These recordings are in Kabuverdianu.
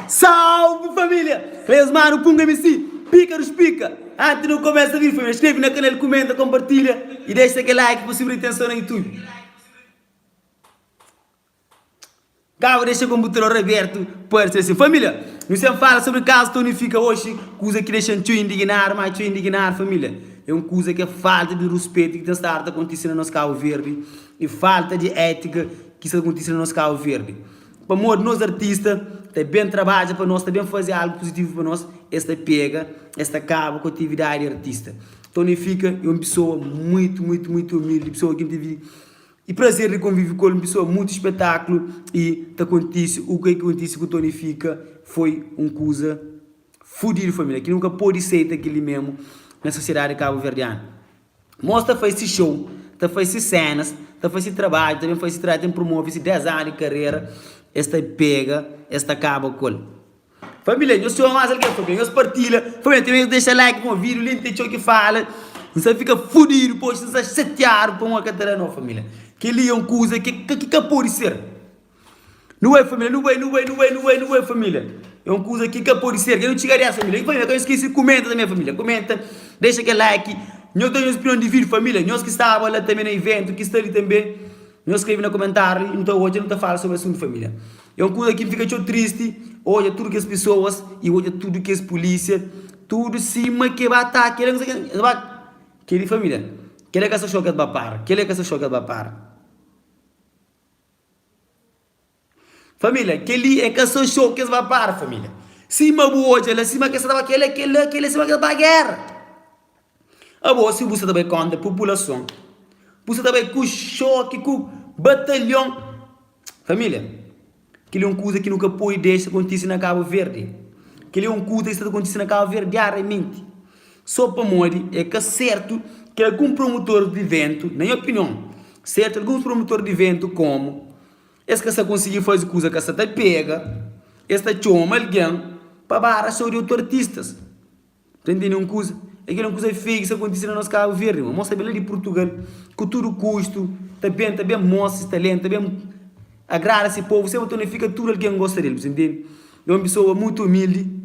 Salve família! Cleus Mano Punga MC, pica dos pica! Antes nu começa vídeo família, inscreve na canal, comenta, compartilha e deixa aquele like pa subir atenção na YouTube. Kaba dexa konputador abertu parse asin. Família, nu sen fala sobri kazu Tony Fika oxi, kuza ki dexa-m txeu indignadu, má txeu indignadu família, é un kuza ki é falta di ruspetu ki ten stadu ta kontise na nos Kabu Verdi i falta di étika ki sta ta kontise na nos Kabu Verdi. Pamodi nos artista ta ben trabadja pa nos, ta ben faze algu puzitivu pa nos, es ta pega, es ta kaba ku atividadi di artista. Tony Fika é un pesoa muitu, muitu, muitu umildi, pesoa ki N tevi E prazer di konvivi ku el, un pesoa mutu spetaklu y ta kontise u ke ki kontise ku Tony Fika foi un kuza fudidu familia ki nu ka podi seita kel li memu na sosiedadi kabuverdianu. Mos ta fai si show, ta fai si senas, ta fai si trabadju, ta ben fai si trabadju, ta ben promove si 10 anu di karera, es ta pega es ta kaba ku el. Família, nhos txoma más algen, família, nhos partilha, família, também nhos dexa like pa vídeo, li ten txeu ki fala, N sta fika fudidu, poxa, N sta xatiadu pamodi ka ta da no, família. Kel-li é un kuza ki ki ka pode ser. Nu bai, família, nu bai, nu bai, nu bai, nu bai, nu bai, família. É un kuza ki ka pode ser, ka nu txiga des, família. I família, ka nhos skese kumenta também, família, kumenta, dexa kel like, nhos da nhos opinion di vídeo, família, nhos ki staba la também na iventu, ki sta li também. Nhos skrebe na komentáriu i nu ta odja, nu ta fala sobri asuntu família. É un kuza ki N fika txeu tristi odja tudu kes pesoas i odja tudu kes pulísia, tudu sima ke ba ataka kel es ba kel-li família. Kel-li é ka so xou ki es ba para, kel-li é ka so xou ki es ba para. Família, kel-li é ka so xou ki es ba para, família. Sima bu odja la, sima ke sa ta ba kel-la, kel-la, kel-la, sima ke es ba géra. Abo si bu sta ta bai kontra populason, bu sta ta bai ku xoki, ku batalhon. Família, kel-li é un kuza ki nu ka pode dexa kontise na Kabu Verdi. Kel-li é un kuza ki sta ta kontise na Kabu Verdi diariamenti. Sô pamodi é ka sertu ki algun promotor di iventu, na nha opinion, sertu alguns promotor di iventu komu es ka sta konsigi faze kuza ka sta ta pega, es ta txoma algen pa bara show di otu artistas. Ta ntende un kuza? É kel un kuza feiu ki sta kontise na nos Kabu Verdi, ma mos ta ben la di Purtugal ku tudu kustu, ta ben, ta ben mostra si talentu, ta ben agrada si povu, sima Tony Fika tudu algen gosta del, bu sta ntende? É un pesoa mutu umildi.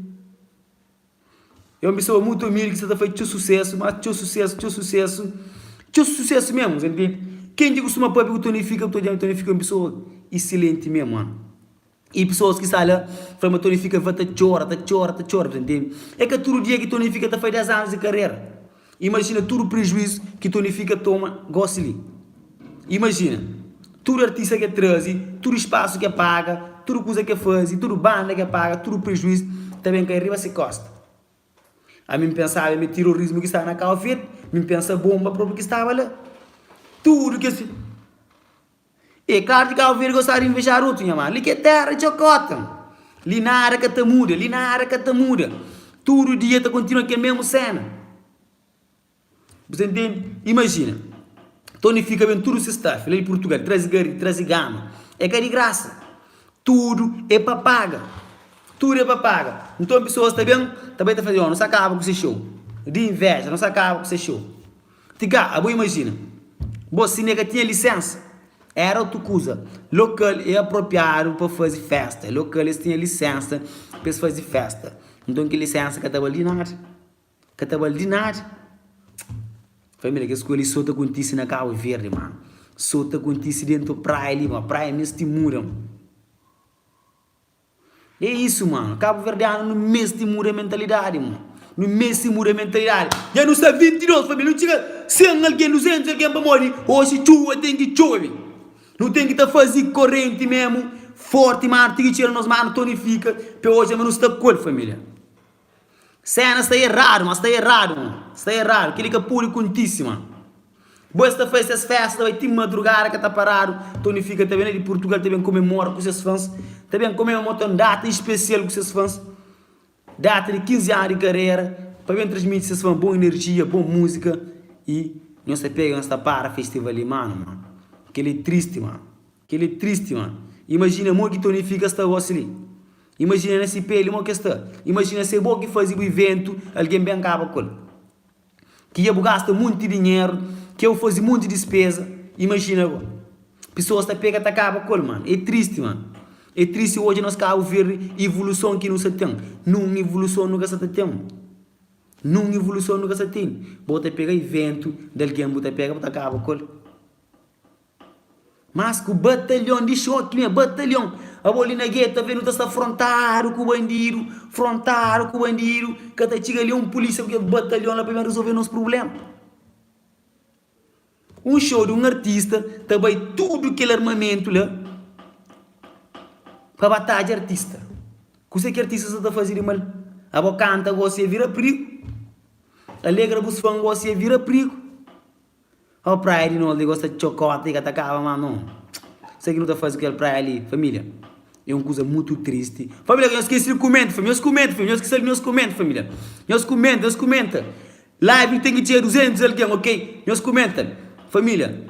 É un pesoa mutu umildi ki sta ta faze txeu susésu, mas txeu susésu, txeu susésu, txeu susésu mésmu, sa ntende? Ken ki kustuma pâpia ku Tony Fika, bu ta odja ma Tony Fika é un pesoa iselenti mésmu, mano. I pesoas ki sta la fla ma Tony Fika va ta txora, ta txora, ta txora, bu ta ntende? É ka tudu dia ki Tony Fika ta faze 10 anus di karera. Imajina tudu prejuizu ki Tony Fika toma gósi li. Imajina, tudu artista ki el traze, tudu spasu ki el paga, tudu kuza ki el faze, tudu banda ki el paga, tudu prejuizu ta ben kai riba se kósta. Ami N pensaba ma é tirorismu ki staba na Kau Verdi, mi N pensa bonba própi ki staba la. Tudu kes. É klaru ki Kabu Verdi gostaba di invejadu otu nha mano. Li ki é tera di txokota. Li nada ka ta muda, li nada ka ta muda. Tudu dia ta kontinua kel mesmu sena. Bu ta intende? Imajina, Tony Fika ben tudu se staff la di Purtugal, traze gari, traze gama. É ka di grasa. Tudu é pa paga. Tudu é pa paga. Nton pesoas ta ben, ta bai ta fla, oh, nu sa kaba ku se show. Di inveja, nu sa kaba ku se show. Tiga, abo imajina, bo si ne ka tinha lisensa, era otu kuza. Lokal é apropriadu pa faze festa, lokal es tinha lisensa pa es faze festa. Nton ki lisensa ka ta bali di nada, ka ta bali di nada. Família, kes kuza li so ta kontise na Kabu Verdi, mano. So ta kontise dentu praia li, ma praia meste muda. É isso mano, cabo verdiano nu mesti muda mentalidade mano, nu mesti muda mentalidade, dja nu sta 22 família, nu txiga 100 algen, 200 algen pamodi oxi txuba ten ki txobe, nu ten ki ta fazi korenti memu forti mano ti ki txera nos mano Tony Fika pa odja ma nu sta ku el família. Sena sta eradu ma sta eradu ma sta eradu keli ka podi kontisi ma bo es ta fazi ses festa ta bai ti madrugada ka ta paradu Tony Fika ta ben la di Portugal ta ben komemora ku ses fans ta ben komemora un data espesial ku ses fans data di 15 anu di karera pa ben transmiti ses fans bon enerjia bon musika i nhos ta pega nhos ta para festival li manu ma keli é tristi ma keli é tristi ma imajina modi ki Tony Fika sta gosi li. Imajina na si peli mo ke sta. Imajina se bo ki fazi bu iventu algen ben kaba ku el. Ki dja bu gasta munti dinheru, ki bu fazi munti dispeza, imajina bo. Pisoas ta pega ta kaba ku el mano. É tristi mano. É tristi odja nos Kabu Verdi ivuluson ki nu sa ten. Nun ivuluson nu ka sa ta ten. Nun ivuluson nu ka sa ten. Bo ta pega iventu di algen bu ta pega bu ta kaba ku el. Mas ku batalhon di xoki nha batalhon Abo li na geto ave nu ta sta frontadu ku bandidu Frontadu ku bandidu Ka ta txiga li un pulisia ku kel batalhon la pa ben rizolve nos prublema Un xou di un artista ta bai tudu kel armamentu la Pa batadja artista Kuzê ki artista sa ta faze di mal? Abo kanta gosi e vira prigu Alegra bus fan gosi e vira prigu. Ó praia di nos li gosta di txokota i ka ta kaba más no. Kuzê ki nu ta faze ku kel praia li família? É un kuza mutu tristi. Família ka nhos skese di kumenta família. Nhos kumenta família. Nhos skese di nhos kumenta família. Nhos kumenta, nhos kumenta. Live li ten ki txega 200 algen, ok? Nhos kumenta. Família,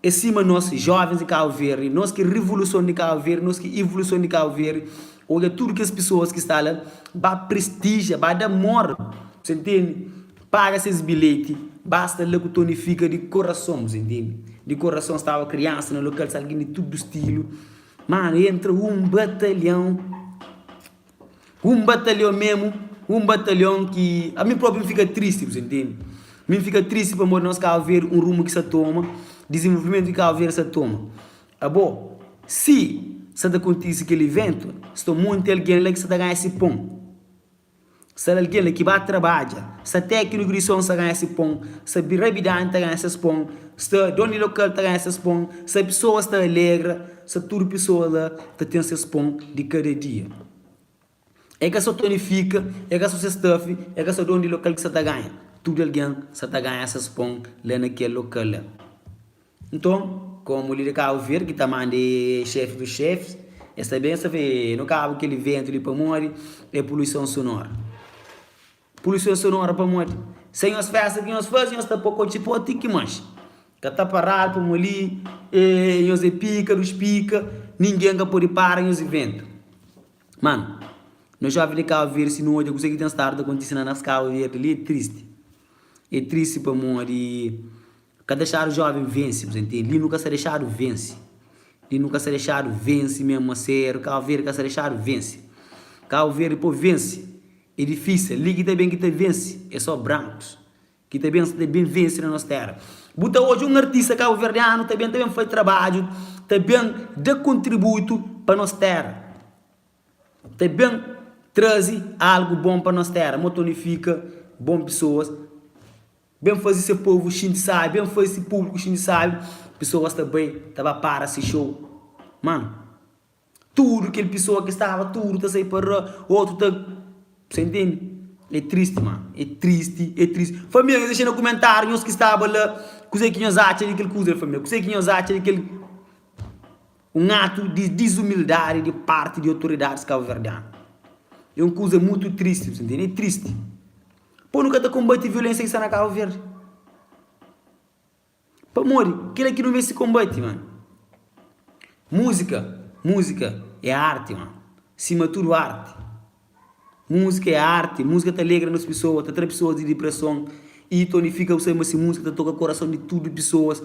é sima nos jovens di Kabu Verdi, nos ki revoluson di Kabu Verdi, nos ki evoluson di Kabu Verdi, odja tudu kes pesoas ki sta la, ba prestija, ba da amor. Você ntende? Paga ses bilheti, basta la ku Tony Fika di korason, bu intende? Di korason, staba kriansa na lokal, staba algen di tudu stilu. Manu, entra un batalhon, un batalhon memu, un batalhon ki ami propi N fika tristi, bu intende? Mi N fika tristi pamodi nos Kabu Verdi, un rumu ki sa toma, dizenvolvimentu ki Kabu Verdi sa toma. Abo, si sa ta kontise kel iventu, sta monti algen la ki sa ta ganha si pon. Sta algen la ki ba trabadja, sta tekniku di son sta ganha si pon, sta rabidanti ta ganha ses pon, sta donu di lokal ta ganha ses pon, sta pesoas ta alegra, sta tudu pesoas la ta ten ses pon di kada dia. É ka so Tony Fika, é ka so se staff, é ka so donu di lokal ki sta ta ganha, tudu algen sta ta ganha ses pon la na kel lokal la. Nton, komu li di Kabu Verdi ki ta manda é xefi dos xefis, es ta ben es ta fla, E, nu kaba ku kel iventu li pamodi é poluison sonora. Poluison sonora pamodi? Se nhos festa ki nhos faze, nhos ta po kotxi po ti ki manxe. Ka ta paradu pamodi li e nhos é pika dos pika, ningen ka pode para nhos iventu. Manu, nos joven di Kabu Verdi si nu odja kuzê ki ten stadu ta kontise na nos Kabu Verdi li é tristi. É tristi pamodi. Ka dexadu joven vense, bu ta intende? Li nu ka sta dexadu vense. Li nu ka sta dexadu vense mesmu a sériu. Kabu Verdi ka sta dexadu vense. Kabu Verdi pa vense. É difísil. Li ki ta ben ki ta vense é só brankus. Ki ta ben ta ben vense na nos téra. Bu ta odja un artista kabuverdianu ta ben ta ben fai trabadju, ta ben da kontributu pa nos téra. Ta ben traze algu bon pa nos téra. Mo Tony Fika, bon pesoas. Ben faze se povu xinti sábi, ben faze se públiku xinti sábi. Pesoas ta bai ta ba para se show. Manu. Tudu kel pisoa ki staba tudu ta sai pa ra, otu ta, sa intende? É tristi ma, é tristi, é tristi. Família, nhos dexa na kumentáriu nhos ki staba la, kuzê ki nhos atxa di kel kuza li família, kuzê ki nhos atxa di kel un atu di dizumildadi di parti di otoridadis kabuverdianu. É un kuza mutu tristi, sa intende? É tristi. Pô nu ka ta konbati violénsia ki sta na Kabu Verdi. Pamodi kila ki nu meste konbati man. Múzika, múzika é arti man, sima tudu arti. Múzika é arti, múzika ta alegra nos pesoa, ta tra pesoas di dipreson i Tony Fika bu sabe ma si múzika ta toka korason di tudu pesoas,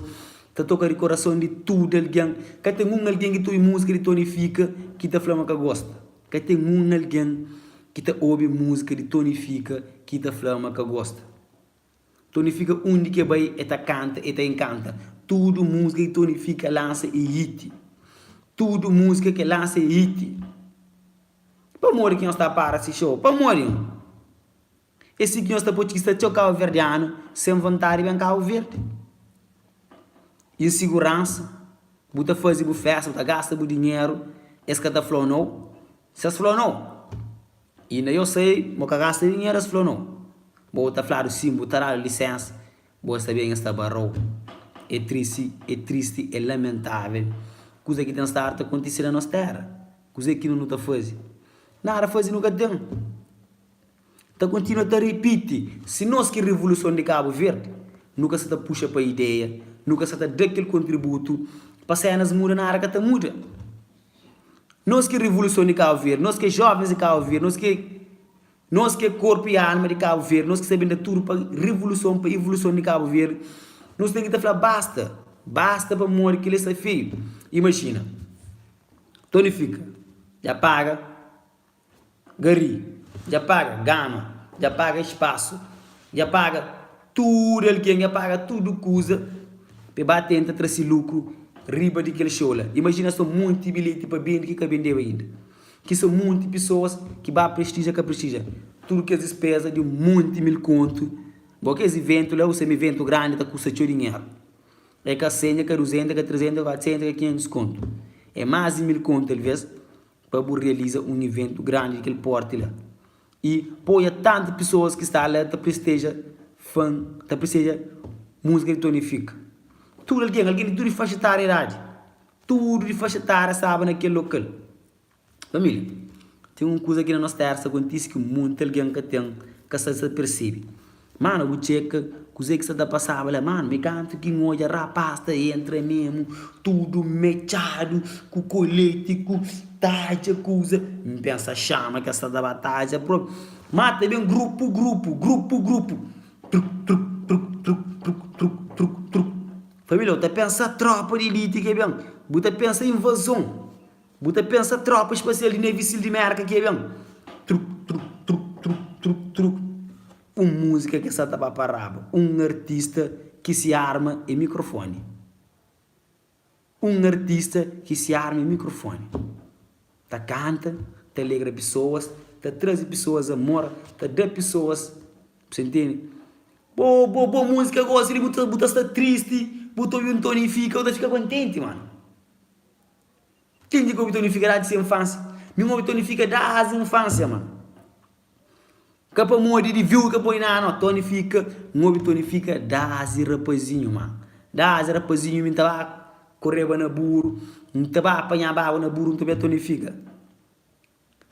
ta toka di korason di tudu algen. Ka ten un algen ki ta obi múzika di Tony Fika ki ta fla ma ka gosta. Ka ten un algen ki ta obi múzika di Tony Fika ki ta fla ma ka gosta. Tony Fika undi ke bai e ta kanta e ta enkanta Tudu múzika ki Tony Fika lansa e hit Tudu múzika ke lansa e hit Pamodi ki nhos ta para si show? Pamodi? É si ki nhos ta poi ki sta txeu kabuverdianu sen vontadi ben Kabu Verdi Inseguransa Bu ta faze bu festa, bu ta gasta bu dinheru Es ka ta fla-u nau Si es fla-u nau Inda yo sai bo ka gasta dinheru es fla no bo ta fladu sim bu ta dadu lisensa bo sta ben es ta barau é triste é triste é lamentavel kuza ki ten stadu ta kontise na nos tera kuze ki nu ta faze nada faze nu ka ten ta kontinua ta ripiti si nos ki revoluson di Kabu Verdi nu ka sa ta puxa pa ideia nu ka sa ta da kel kontributu pa senas muda nada ka ta muda. Nos ki é revoluson di Kabu Verdi, nos ki é jovens di Kabu Verdi, nos ki é nos ki é korpu i alma di Kabu Verdi, nos ki sta ben da tudu pa revoluson, pa evoluson di Kabu Verdi, nos ten ki ta fla basta, basta pamodi kel-li sta feiu. Imajina, Tony Fika dja paga. Gari, dja paga gama, dja paga spasu, dja paga tudu algen, dja paga tudu kuza pa e ba tenta tra si lukru riba di kel xou la. Imajina so monti bilheti pa bende ki ka bendeba inda, ki so monti pesoas ki ba prestija ka prestija, tudu kes dispeza di un monti mil kontu. Bo kes iventu la, usem iventu grandi ta kusta txeu dinheru, e ka 100, e ka 200, e ka 300, e ka 400, e ka 500 kontu, e mas di mil kontu alves. pa bu realiza un iventu grandi di kel porti la i poia tantu pesoas ki sta la ta presteja fan ta presteja musika di Tony Fika tudu algen algen di tudu faxa etária idadi tudu di faxa etária staba na kel lokal familia ten un kuza ki na nos tera sta kontise ki monti algen ka ten ka sta sa persebe Mano bu txeka kuze ki sa ta pasaba la mano mi kantu ki N odja rapaz ta entra memu tudu metxadu ku koleti ku tadja kuza N pensa xama kes sa ta ba tadja propi ma ta ben grupu grupu grupu grupu truk truk truk truk truk truk truk truk familia bu ta pensa tropa di elite ke ben bu ta pensa invazon bu ta pensa tropa spasial di navy seal di merka ke ben truk truk truk truk truk truk. Un múzika ki sa ta ba pa raba. Un artista ki si arma é mikrofoni. Un artista ki si arma é mikrofoni. Ta kanta, ta alegra pesoas, ta traze pesoas amor, ta da pesoas, bu ntende? Bo, bo, bo múzika gosi li bu ta, bu ta sta tristi, bu ta obi un Tony Fika, bu ta fika kontenti, mano. Ken ki obi Tony Fika dadi se infansia? Mi N obi Tony Fika dasi infansia, mano. Ka pamodi di viu ka poi na no Tony fika N obi Tony fika Dazi rapazinhu ma Dazi rapazinhu mi N ta ba koreba na buru N ta ba panhaba agu na buru N ta obi Tony fika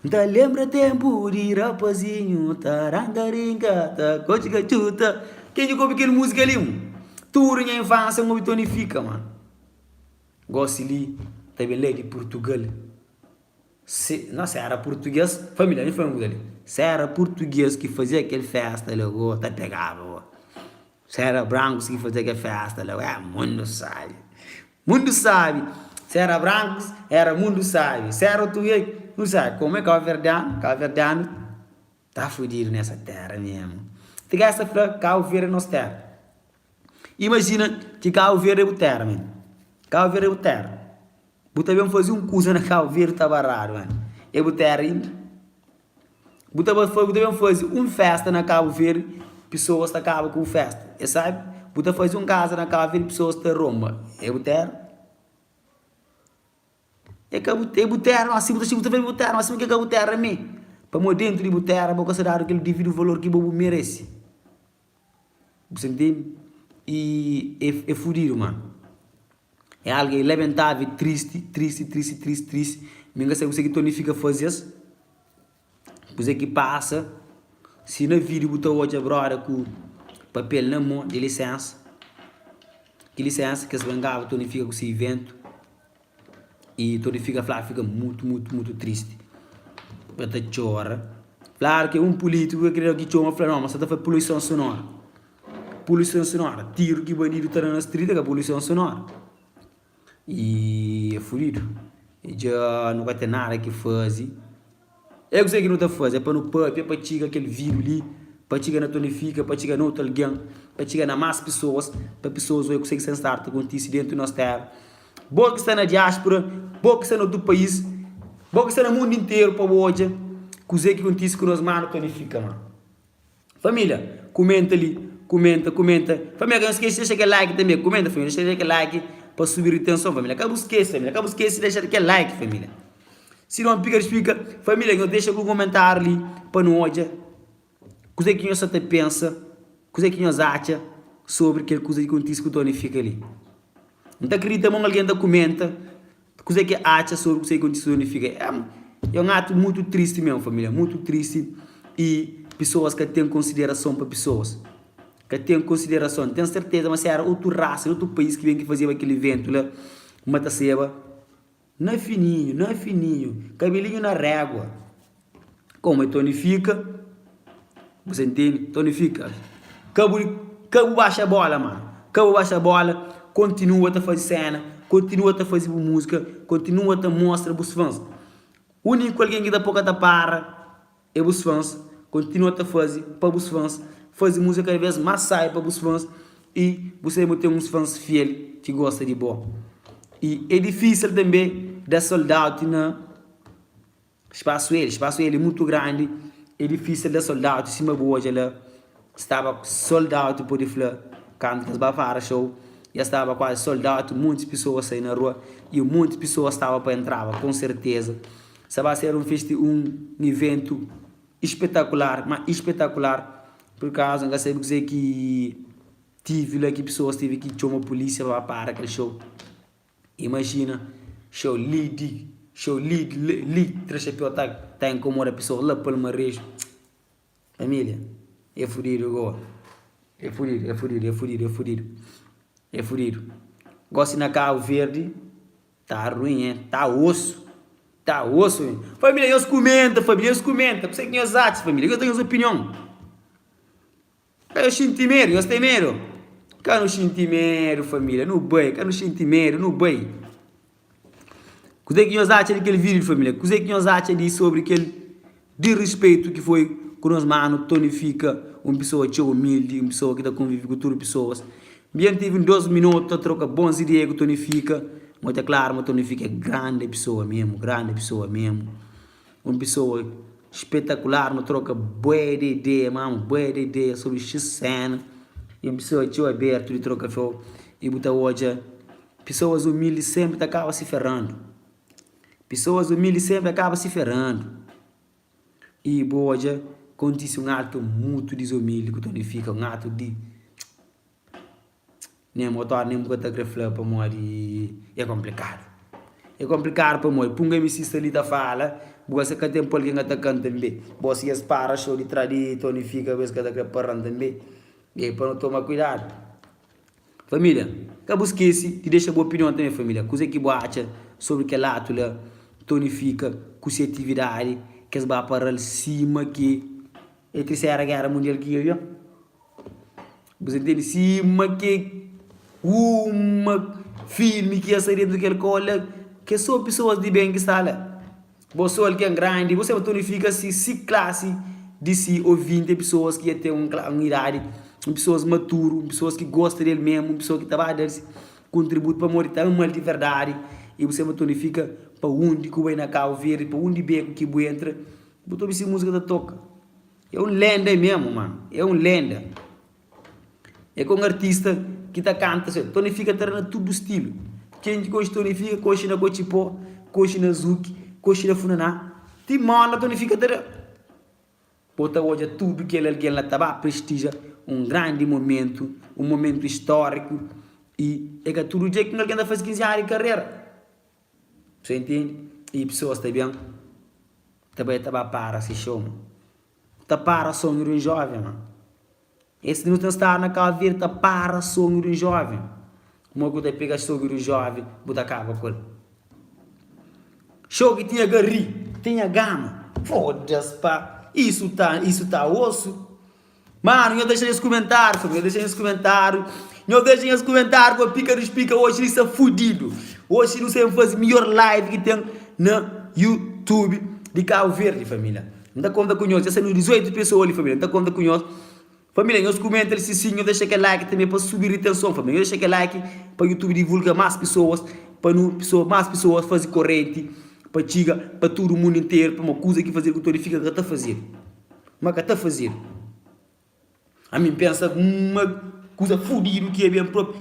N ta lenbra tenpu di rapazinhu Ta ranka rinka ta kotxi katxuta Ken ki ka obi kel musika li Tudu nha infansia N obi Tony fika ma Gosi li ta ben la di Purtugal. Se no se era purtuges familia mi fla un kuza li se era purtuges ki fazia kel festa la go ta pegaba go se era brancos ki fazia kel festa la eh mundu sabi mundu sabi se era brancos era mundu sabi se era otu nu sabi komu é kabuverdianu kabuverdianu. Ta fudidu nessa terra mesmo. Ti gajo ta fla Cabo Verde é nos terra. Imagina ki Cabo Verde é bu terra man. Cabo Verde é bu terra. Bu ta ben faze un kuza na Cabo Verde ta barradu man. É bu terra inda? Bu ta bu ta ben faze un festa na Cabo Verde pessoas ta kaba ku bu festa. É sabi? Bu ta faze un kaza na Cabo Verde pessoas ta romba. É bu terra? É ka bu é bu téra ma si bu ta bu ta fla bu téra ma sima ki é ka bu téra mê. Pamodi dentu di bu téra bo ka sta dadu kel dividu valor ki bo bu merese. Bu sta ntende? I é é fudidu mano. É algu é lamentável, tristi, tristi, tristi, tristi, tristi. Mi N ka sabe kuzê ki Tony Fika faze es, kuzê ki pasa. Si na vídiu bu ta odja broda ku papel na mô di lisénsa, ki lisénsa ki es ben kaba Tony Fika ku se iventu. I Tony Fika fla fika mutu mutu mutu tristi el ta txora fladu ki un pulítiku ki ki txoma fla no ma sa ta fla poluison sonora poluison sonora tiru ki bandidu ta da na strita ka poluison sonora i é fudidu i dja nu ka ten nada ki faze. É kuzê ki nu ta faze? É pa nu pâpia pa txiga kel vídiu li, pa txiga na Tony Fika, pa txiga na otu algen, pa txiga na más pesoas, pa pesoas odja kuzê ki sta staba ta kontise déntu di nos téra. Bo ki sta na diáspura, bo ki sta na otu país, bo ki sta na mundu interu pa bo odja kuzê ki kontise ku nos manu Tony Fika. Má família, kumenta li, kumenta, kumenta. Família, ka nu skese dexa kel like tanbê. Kumenta família, dexa kel like pa subi ritenson família. Ka bu skese família, ka bu skese dexa kel like família. Si non pika disfika, família nhos dexa algun komentáriu li pa nu odja kuzê ki nhos sa ta pensa, kuzê ki nhos atxa sobri kel kuza ki kontise ku Tony Fika li. N ta kridita ma un algen ta kumenta kuzê ki atxa sobri kuzê ki kontise ku Tony Fika. É un atu mutu tristi mésmu família, mutu tristi i pesoas ka ten konsiderason pa pesoas. Ka ten konsiderason. N ten serteza ma si éra otu rasa di otu país ki ben ki fazeba kel iventu la, ma ta seba. Na fininhu, na fininhu, kabelinhu na régua. Como é Tony Fika, você entende? Tony Fika, ka bu, ka bu baxa bola, mano. Ka bu baxa bola, kontinua ta faze sena, kontinua ta faze bu múzika, kontinua ta mostra bus fãs. Úniku algen ki ta pô ka ta para. É bus fãs, kontinua ta faze pa bus fãs, faze múzika kada vez más sábi pa bus fãs i bu sabe ma bu ten uns fãs fiel ki gosta di bo. I é difísil tanbê da sold out na Spasu L. Spasu L é mutu grandi, é difísil da sold out sima bu odja la staba sold out pode fla kantu es ba para show dja staba kuazi sold out, monti pesoas sai na rua i monti pesoas staba pa entraba konserteza. Sa ba ser un festi un iventu ispetakular, ma ispetakular, pur kauza N ka sabe kuzê ki tivi la ki pesoas tivi ki txoma pulisia pa ba para kel xou. Imajina xou li di xou li di li tra xapéu ta ta inkomoda pesoas la Palmareju. Família, é fudidu goa. É fudidu, é fudidu, é fudidu, é fudidu, é fudidu. Gosi na Kabu Verdi ta ruin, eh? Ta osu, ta osu. Família, nhos kumenta, família, nhos kumenta. Kuse ki nhos atxa, família? Nhos da nhos opinion. Ka nhos xinti medu, nhos ten medu? Ka nu xinti medu, família, nu bai. Ka nu xinti medu, nu bai. Kuzê ki nhos atxa di kel vídiu família? Kuzê ki nhos atxa di sobri kel disrespeitu ki foi ku nos manu Tony Fika, un pesoa txeu umildi, un pesoa ki ta konvive ku tudu pesoas. Bia N tive un dos minotu ta troka bons ideia ku Tony Fika, N odja klaru ma Tony Fika é grandi pesoa memu, grandi pesoa memu. Un pesoa spetakular, nu troka bué di ideia mamu, bué di ideia sobri xis sena. E un pesoa txeu abertu di troka feu i bu ta odja. Pesoas umildi sénpri ta kaba si ferandu. Pesoas umildi sénpri ta kaba si ferandu. I bu odja kontise un atu mutu dizumildi ku Tony Fika, un atu di nen bu ta nen bu ka ta kre fla pamodi é konplikadu. É konplikadu pamodi pa un MC sta li ta fala, bu ka sa ka ten pa algen ka ta kanta tanbe. Bo si es para xou di tra di Tony Fika, es ka ta kre para-m tanbe. É pa nu toma kuidadu. Família, ka bu skese di dexa bu opinion tanbe família. Kuze ki bu atxa sobri kel atu la Tony Fika ku se atividadi kes ba paral sima ki é trisera gera mundial ki ia Bu sa ntende? Sima ki uma filmi ki ia sai dentu kel kau la ke so pesoas di ben ki sta la. Bo so algen grandi, bu sabe Tony Fika si si klasi. Di si ovinti é pesoas ki dja ten un idadi, un pesoas maturu, un pesoas ki gosta di el mésmu, un pesoa ki ta ba da-l si kontributu pamodi ta ama-l di verdadi. I bu sema Tony Fika pa undi ku bai na Kabu Verdi, pa undi beku ki bu entra, bu ta obi si múzika ta toka. É un lenda mésmu, manu, é un lenda. É ka un artista ki ta kanta so. Tony Fika ta da na tudu stilu. Ken ki konxe Tony Fika, konxe na kotxipó, konxe na zuki, konxe na funaná. Ti moda Tony Fika ta da. Bo ta odja tudu kel algen la ta ba prestija un grandi momentu, un momentu istóriku i é ka tudu dia ki un algen ta faze 15 anu di karera. Bu intende? I pesoas ta ben ta bai ta ba para se xou. Ta para sonhu di un joven ma. Es nu ta sta na Cabo Verde ta para sonhu di un joven. Mo ku ta pega sonhu di un joven bu ta kaba ku el. Show ki tinha gari, tinha gama. Fodas pa, isu ta, isu ta osu. Mano, nho dexa nhos kumentáriu, família, dexa nhos kumentáriu. Nho dexa nhos kumentáriu pa pika dos pika oxi li sta fudidu. Oxi nu sta faze midjor live ki ten na YouTube di Cabo Verde, família. N ta konta ku nhos, dja sta nu 18 pesoa li família, N ta konta ku nhos. Família, nhos kumenta li si sin, nhos dexa kel like tanbe pa subi ritenson família. Nhos dexa kel like pa YouTube divulga más pesoas, pa nu pesoa más pesoas faze korenti pa txiga pa tudu mundu interu, pamodi kuza ki fazedu ku Tony Fika ka ta fazedu, ma ka ta fazedu. Ami N pensa ma kuza fudidu ki é ben propi.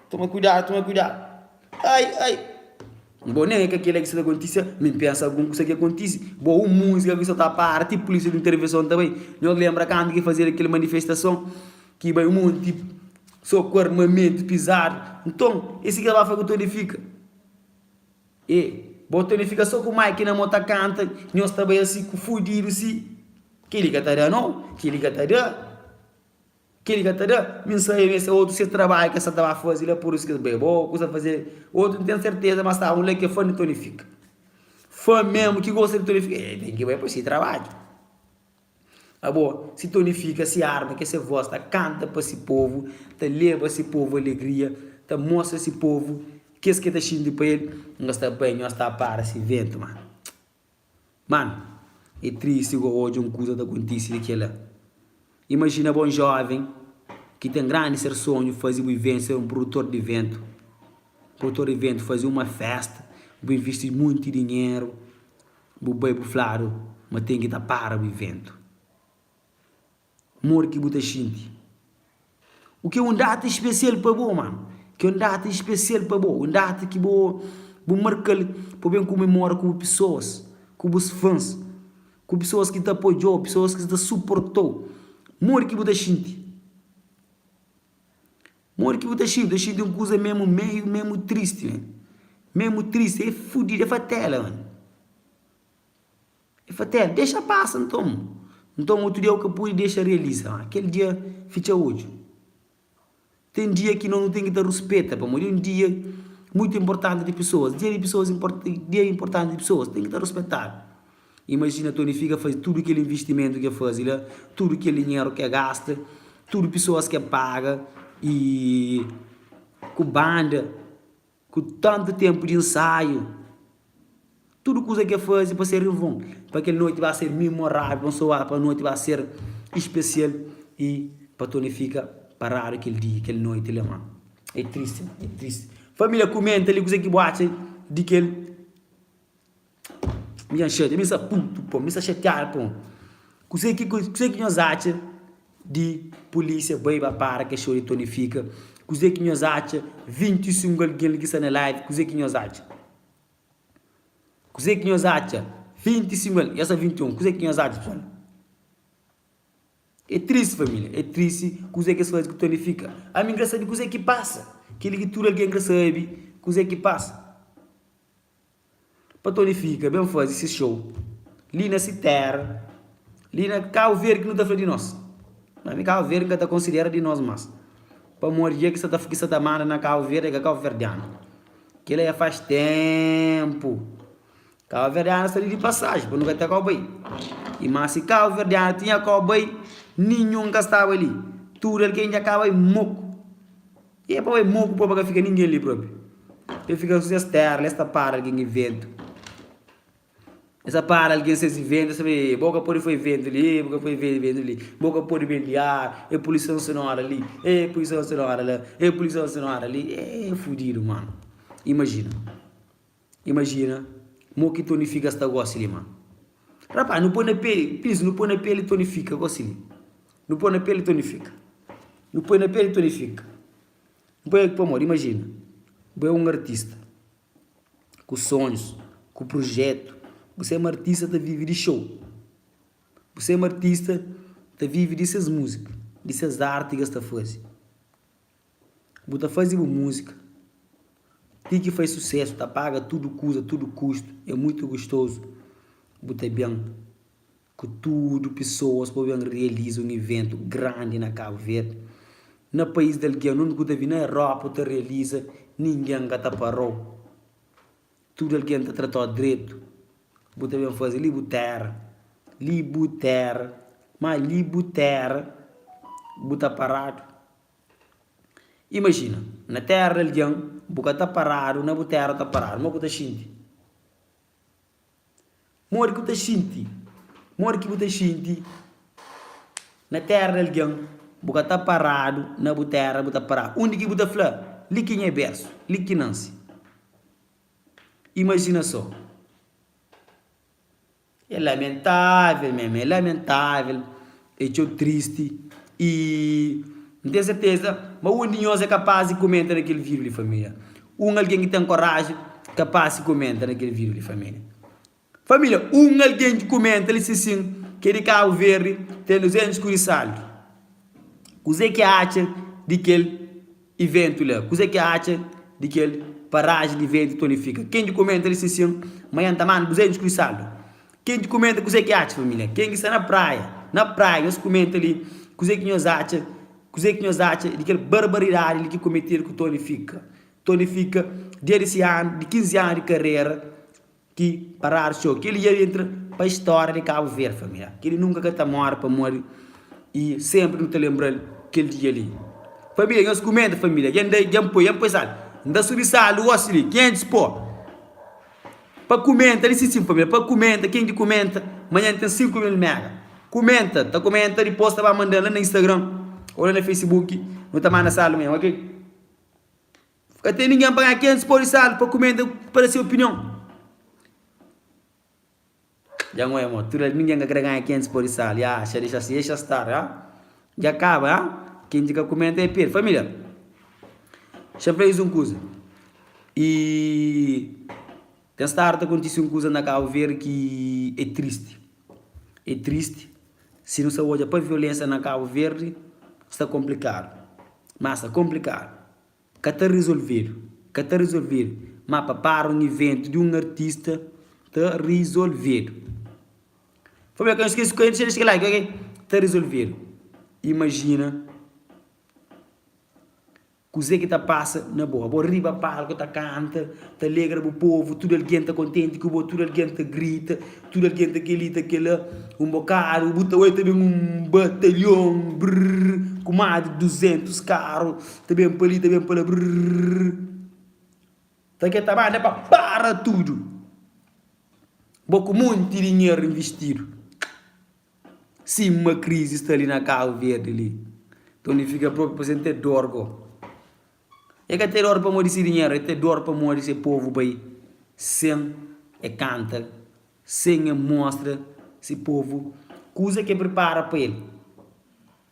Toma kuidadu, toma kuidadu. Ai, ai. Bo nen é ka kila ki sta ta kontise, mi N pensa algun kusa ki kontise. Bo un múzika ki sa ta para ti pulísia di intervenson ta bai. Nhos lenbra kantu ki fazedu kel manifestason ki bai un monti so ku armamentu pizadu. Nton, é si ki ta ba fla ku Tony Fika. E bo Tony Fika so ku mic na mo ta kanta, nhos ta bai asi ku fudidu si. Keli ka ta da no, keli ka ta da. Keli ka ta da, mi n'sabe ma es otu ses trabadju ki es sa ta ba faze la, pur isu ki es bai. Bo kusa faze otu, n'ten serteza ma staba un la ki é fã di Tony Fika. Fã mesmu ki gosta di Tony Fika, el ten ki bai pa si trabadju. Abo, si Tony Fika, si arma ki é se voz ta kanta pa si povu, ta leba si povu alegria, ta mostra si povu kes ki ta xinti pa el, nhos ta bai, nhos ta para si ventu, mano. Mano, é tristi go odja un kuza ta kontise di kela. Imajina bo un joven ki ten grandi ser sonhu faze bu iventu ser un produtor di iventu, produtor di iventu faze uma festa, bu invisti munti dinheru, bu bai bu fladu ma ten ki ta para bu iventu. Modi ki bu ta xinti? U ki é un data spesial pa bo, mano. Ki é un data spesial pa bo, un data ki bo bu marka-l pa bu ben komemora ku bu pesoas, ku bus fãs, ku pesoas ki ta apoiau, pesoas ki ta suportau. Modi ki bu ta xinti? Modi ki bu ta xinti? Bu ta xinti un kuza memu meiu memu tristi, man. Memu tristi, é fudidu, é fatela, man. El fla Téra, dexa pasa nton. Nton otu dia u ka pode dexa realiza, má kel dia fitxa odju. Ten dia ki nos nu ten ki ta ruspeta, pamodi é un dia mutu inportanti di pesoas. Dia di pesoas, dia inportanti di pesoas ten ki ta ruspetadu. Imajina Tony Fika faze tudu kel invistimentu ki el faze la, tudu kel dinheru ki el gasta, tudu pesoas ki el paga i ku banda. Ku tantu tenpu di nsaiu, tudu kuza ki el faze pa ser invon, pa kel noiti ba ser mimorável, pa nsoa pa noiti ba ser spesial i pa Tony fika paradu kel dia, kel noiti la ma é tristi, é tristi. Família kumenta li kuze ki bu atxa di kel. Mi dja N xatia, mi sta putu pô, mi sta xatiadu pô. Kuzê ki kuzê ki nhos atxa di pulísia bai ba para kes xou di Tony Fika? Kuzê ki nhos atxa 25 algen li ki sta na live, kuzê ki nhos atxa? Kuzê ki nhos atxa 25 algen, dja sta 21, kuzê ki nhos atxa pessoal? É tristi família, é tristi kuzê ki es faze ku Tony Fika. Ami N ka sabe kuzê ki pasa, kel-li ki tudu algen ka sabe kuzê ki pasa. Pa Tony Fika ben faze si show li na si terra, li na Cabo Verde ki nu ta fla di nos. Ma mi Cabo Verde N ka ta konsidera di nos mas, pamodi dja ki sa ta ki sa ta manda na Cabo Verde é ka Cabo Verdianu. Kila ya faz tempu. Cabo Verdianu sta li di pasaji pa nu ka ta kau bai. I ma si Cabo Verdianu tinha kau bai, ninhun ka staba li. Tudu algen dja kaba bai moku. E pa bai moku pa ka fika ningen li propi. E fika su ses terra, es ta para algen iventu. Es ta para algen ses iventu, es ta fla, Ê, bo ka pode fai iventu li, ê, bo ka pode fai iventu li, bo ka pode ben li, ah, é poluison sonora li, ê, poluison sonora la, ê, poluison sonora li, ê, fudidu, mano. Imajina, imajina mo ki Tony Fika sta gosi li, mano. Rapaz, nu poi na peli, please, nu poi na peli Tony Fika gosi li. Nu poi na peli Tony Fika. Nu poi na peli Tony Fika. Nu poi, pamodi, imajina, bo é un artista. ku sonhus, ku prujetu. Bu sema artista ta vive di xou. Bu sema artista ta vive di ses múzika, di ses arti ki es ta faze. Bu ta faze bu múzika ti ki faz susésu, ta paga tudu kuza, tudu kustu, é mutu gustozu. Bu ta ben ku tudu pesoas pa ben realiza un iventu grandi na Kabu Verdi, na país di algen, undi ku ta vi na Europa ta realiza, ningen ka ta parau, tudu algen ta tratau dretu, bu ta ben faze li bu tera, li bu tera, ma li bu tera bu ta paradu. Imajina, na tera di algen bu ka ta paradu, na bu tera ta paradu, ma ku ta xinti? Modi ki bu ta xinti? Modi ki bu ta xinti na téra di algen? Bu ka ta paradu na bu téra, bu ta paradu. Undi ki bu ta fla, Li ki nha bersu, li ki nansi. Imajina so. É lamentável mesmu, é lamentável, é txeu tristi i N ten serteza ma un di nhos é kapás di kumenta na kel vídiu li, família. Un algen ki ten koraji kapás di kumenta na kel vídiu li, família. Família, un algen ki kumenta li sin sin, ki é di Kabu Verdi, ten 200 ku di saldu. Kuzê ki atxa di kel iventu la? Kuzê ki atxa di kel paraji di iventu Tony Fika? Ken ki kumenta li sin sin, manhan N ta manda 200 ku di saldu. Ken ki kumenta kuzê ki atxa família? Ken ki sta na praia? Na praia nhos kumenta li kuzê ki nhos atxa kuzê ki nhos atxa di kel barbaridadi li ki kumetidu ku Tony Fika. Tony Fika dia di si anu di 15 anu di karera ki paradu txeu. Kel-li dja entra pa istória di Kabu Verdi família. Kel-li nunka ka ta móre pamodi i sénpri nu ta lenbra-l kel dia li. Família nhos kumenta família dja N da dja N poi dja N poi sal N ta subi sal gosi li 500 pó. Pa kumenta li si sin família pa kumenta ken ki kumenta manhan ten 5 mil mega kumenta ta kumenta dipos ta ba mandan la na instagram ou la na facebook nu ta manda saldo mesmo ok ka ten ningen pa ganha 500 podi saldo pa kumenta pa da se opinion dja n oia mo tudu ningen ka kre ganha 500 podi saldo ya xa dexa si dexa star ya dja kaba ya ken ki ka kumenta e perde família xa fla es un kuza. I ten stadu ta kontise un kuza na Kabu Verdi ki é tristi. É tristi si nu sta odja pa violénsia na Kabu Verdi sta konplikadu. Má sta konplikadu. Ka ta rizolvedu, ka ta rizolvedu. Má pa para un iventu di un artista ta rizolvedu. Família ka nhos skese ku dexa kel like ok. Ta rizolvedu. Imajina. Kuzê ki ta pasa na bo? Abo riba palku ta kanta, ta alegra bu povu, tudu algen ta kontenti ku bo, tudu algen ta grita, tudu algen ta kel-li ta kel-la. Un bokadu bu ta oi ta ben un batalhon brrr ku más di duzentus karu ta ben pa li ta ben pa la brrr ta ke ta manda pa para tudu. Bo ku monti dinheru invistidu. Sima krizi sta li na Kabu Verdi li. Tony fika propi pa sen te dor go. E ka te dor pamodi si dinheru, e te dor pamodi se povu bai sen e kanta, sen e mostra si povu kuza ke pripara pa el.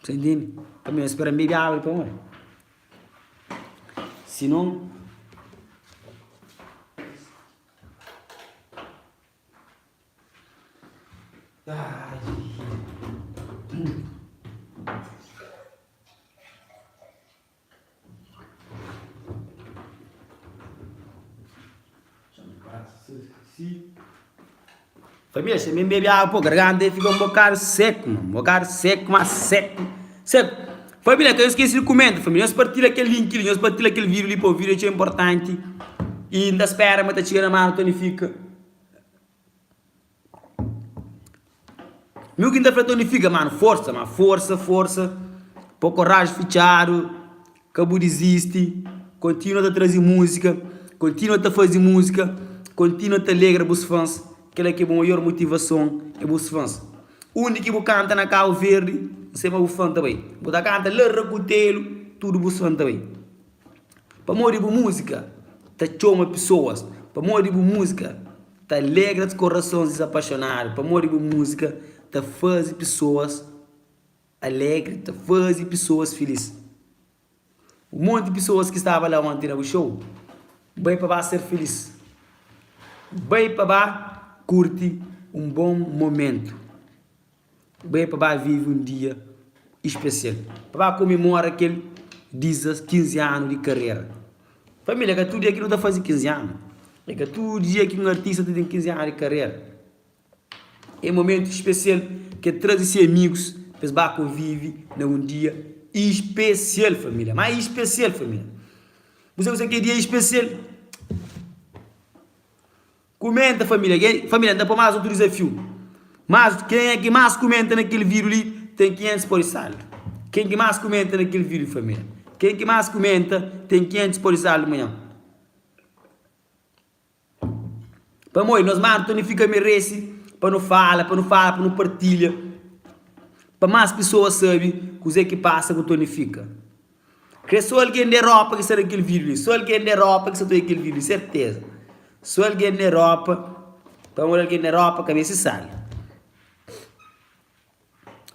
Sa intende? Pa mi, spera N bebi agu li pamodi sinon. Família, se mi bebe agu pô garganta fika un bokadu seku, un bokadu seku, ma seku, seku. Família, ka nhos skese di kumenta, família. Nhos partilha kel link li, nhos partilha kel vídiu li, pô, vídiu é txeu inportanti. I N ta spera ma ta txiga na manu Tony Fika. Mi ki N ta fla Tony Fika, manu, forsa, ma forsa, forsa, pô koraji fitxadu, ka bu dizisti, kontinua ta traze múzika, kontinua ta faze múzika, kontinua ta alegra bus fãs. Kel-la ki é bu maior motivason é bus fãs. Undi ki bu kanta na Kabu Verdi, N sai ma bu fã ta bai. Bu ta kanta la Rakutelu, tudu bus fã ta bai. Pamodi bu múzika ta txoma pesoas, pamodi bu múzika ta alegra korasons dizapaxonadu, pamodi bu múzika ta faze pesoas alegri, ta faze pesoas filís. Un monti pesoas ki staba la onti na bu show bai pa ba ser filís, bai pa ba kurti un bon momentu, bai pa ba vive un dia spesial, pa ba komemora kel dizas 15 anu di karera. Família, ka tudu dia ki nu ta faze 15 anu, é ka tudu dia ki un artista ta ten 15 anu di karera. É momentu spesial ki el traze se amigus pa es ba konvive na un dia spesial família. Má spesial família. Bu sabe kuzê ki é dia spesial? Kumenta família. Ke, família, N ta poi más otu dizafiu. Mas ken é ki más kumenta na kel vídiu li ten 500 pó di saldu. Ken ki más kumenta na kel vídiu família? Ken ki más kumenta ten 500 pó di saldu manhan. Pamodi nos manu ta fika merese pa nu fala, pa nu fala, pa nu partilha, pa más pesoas sabe kuzê ki pasa ku Tony Fika. Krê sô algen di Europa ki sta na kel vídiu li, sô algen di Europa ki sta ta odja kel vídiu li, serteza. Sô algen di Europa, pamodi algen di Europa ka meste sal.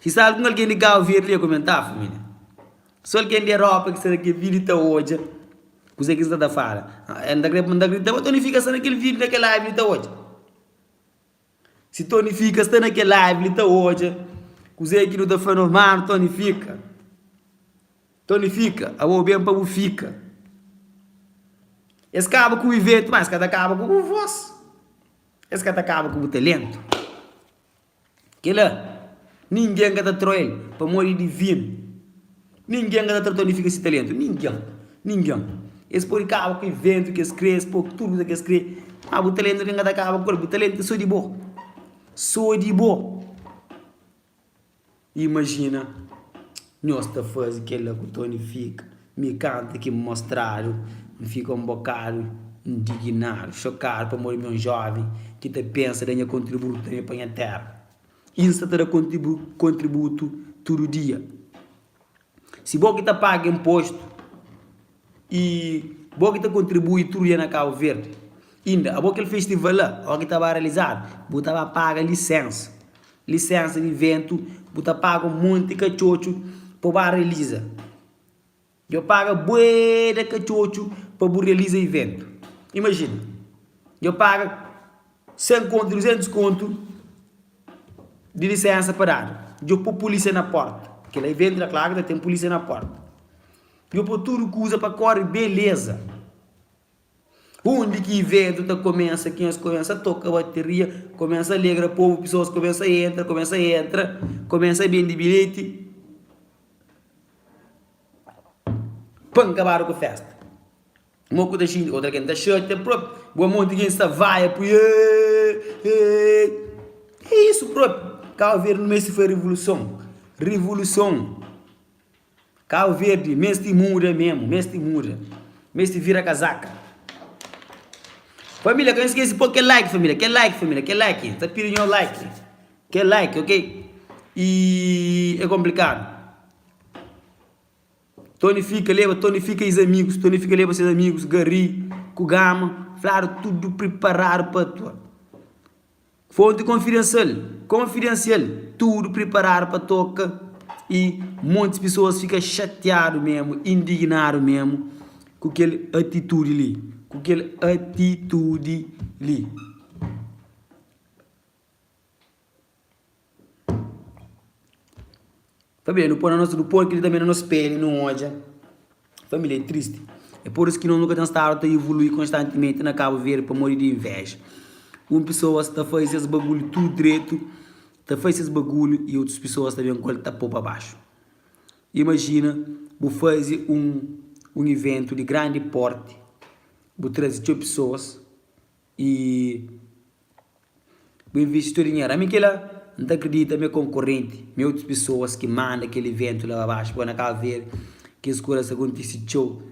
Si sta algun algen di Cabo Verde li a komentá família. So algen di Europa ki sta na kel vídiu ta odja kuzê ki N sta ta fala. N ta kre, N ta kridita ma Tony Fika sta na kel vídiu, na kel live li ta odja. Si Tony Fika sta na kel live li ta odja kuzê ki nu ta fla nos manu Tony Fika. Tony Fika, abo ben pa bu fika. Es kaba ku iventu, ma es ka ta kaba ku bu vós. Es ka ta kaba ku bu talentu. Kel-la, ningen ka ta tra-el pamodi é divinu. Ningen ka ta tra Tony Fika si talentu. Ningen. Ningen. Es pode kaba ku iventu ki es kre, es pode tudu kuza ki es kre, má bu talentu ningen ka ta kaba ku el. Bu talentu é sô di bo. Sô di bo. Imajina nhos ta faze kel-la ku Tony Fika. Mi kantu ki N mostradu, N fika un bokadu indignadu, xokadu pamodi mi é un jóven ki ta pensa da nha kontributu tanbê pa nha téra. I N sta ta da kontributu tudu dia. Si bo ki ta paga inpostu i bo ki ta kontribui tudu dia na Kabu Verdi, inda abo kel festival la óki ta ba realizadu, bu ta ba paga lisénsa. Lisénsa di iventu, bu ta paga un monti katxotxu pa bu ba realiza. Djo paga bué de katxotxu pa bu realiza iventu. Imajina, djo paga 100 kontu, 200 kontu di lisénsa pa dadu. Djo po pulísia na pórta. Kel iventu la klaru ki ta ten pulísia na pórta. Djo po tudu kuza pa kóre beleza. Undi ki iventu ta kumesa, ki nhos kumesa toka bateria, kumesa alegra povu, pesoas kumesa entra, kumesa entra, kumesa bende bilheti, pan kabadu ku festa. Mo ku ta xinti, otu algen ta xatia propi, bo monti gen sta vaia pui eeee eeee. É isu propi, Kabu Verdi nu meste fai rivoluson, rivoluson. Cabo Verde mesti muda mesmo, mesti muda, mesti vira casaca. Família, ka nhos skese pô kel like família, kel like família, kel like, ta pidi nhos like, kel like, ok? E é complicado. Tony Fika leba, Tony Fika e amigos, Tony Fika leba ses amigos, Gary ku Gama, fladu tudo preparado pa atua. Fonte konfidensial, konfidensial, tudu priparadu pa toka i montis pesoas fika xatiadu memu, indignadu memu ku kel atitudi li, ku kel atitudi li. Pabia nu poi na nos, nu poi kel-li tanbe na nos peli, nu odja família é tristi. É pur isu ki nos nu ka ten stadu ta ivolui konstantimenti na Kabu Verdi pamodi di inveja. Un pesoas ta faze ses bagulhu tudu dretu, ta faze ses bagulhu i otus pesoas ta ben ku el ta pô pa baxu. Imajina bu faze un un iventu di grandi porti, bu traze txeu pesoas i. Bu invisti txeu dinheru. Ami kila N ta kridita ma é konkorenti, ma é otus pesoas ki manda kel iventu la pa baxu. Poi na Kabu Verdi kes kuza sta kontise txeu.